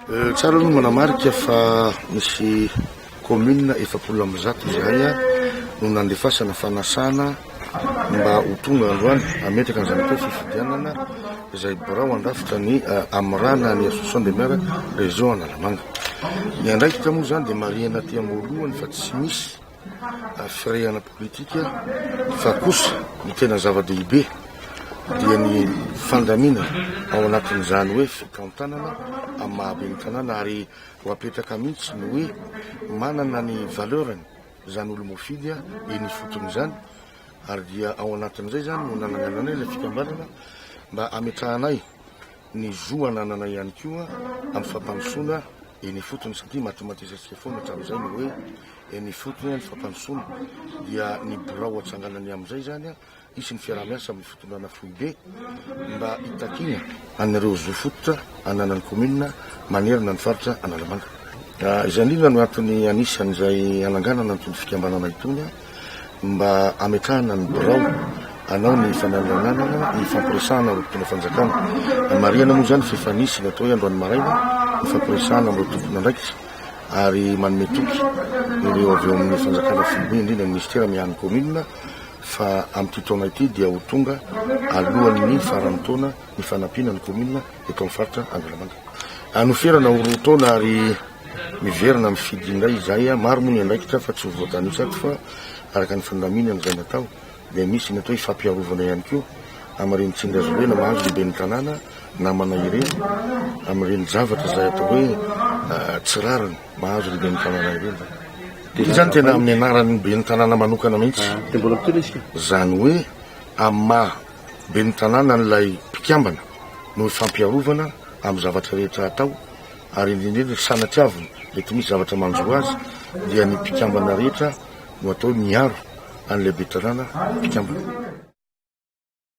Tsara aloha ny manamarika fa misy commune 140 izahay no nandefasana fanasana mba ho tonga androany hametraka an'izany atao hoe fifidianana izay birao handrafitra ny hamirana ny association des maires région Analamanga. Ny andraikitra moa izany dia marihana aty am-boalohany fa tsy misy firehana politika fa kosa ny tena zava-dehibe dia ny fandaminana ao anatin'izany hoe fitantanana amin'ny maha ben'ny tanàna ary ho apetraka mihitsy ny hoe manana ny valeur-ny izany olo-mofidy eny ifotony izany ary dia ao anatin'izay izany no nanangananay ilay fikambanana mba hametrahanay ny zo ananana ihany koa amin'ny fampandrosoana eny ifotony satria matimatesantsika foana hatramin'izay ny hoe eny ifotony ny fampandrosoana dia ny birao atsanganany amin'izay izany hisy ny fiaraha-miasa amin'ny fitondrana foibe mba hitakiana an'ireo zo fototra ananan'ny commune manerana ny faritra Analamanga. Izay indrindra no antony anisan'izay hananganana an'itony fikambanana itony mba hametrahana ny birao hanao ny fanalananana ny fampiresahana ireo mpitondra fanjakana. Marihana moa izany fa efa nisy ny atao hoe androany maraina ny fampiresahana amin'ireo tompon'andraikitra ary manome toky ireo avy eo amin'ny fanjakana foibe indrindra ny minisitera miahy ny commune fa amin'ity taona ity dia ho tonga alohan'ny faran'ny taona ny fanampiana ny commune eto amin'ny faritra Analamanga. Noferana ho roa taona ary miverina mifidy indray izahay. Maro moa ny andraikitra fa tsy ho voatanisa ato fa araka ny fandaminana izay natao dia misy ny atao hoe fampiarovana ihany koa amin'ireny tsindry azo lena mahazo ny ben'ny tanàna namana ireny amin'ireny zavatra izay atao hoe tsy rariny mahazo ny ben'ny tanàna ireny. Dia ity izany tena amin'ny anaran'ny ben'ny tanàna manokana mihitsy. Dia mbola mitohy ilay izy ka? Izany hoe amin'ny maha ben'ny tanàna an'ilay mpikambana no ifampiarovana amin'ny zavatra rehetra atao ary indrindra indrindra sanatriavina mety misy zavatra manjo azy dia ny mpikambana rehetra no atao hoe miaro an'ilay be tanàna mpikambana.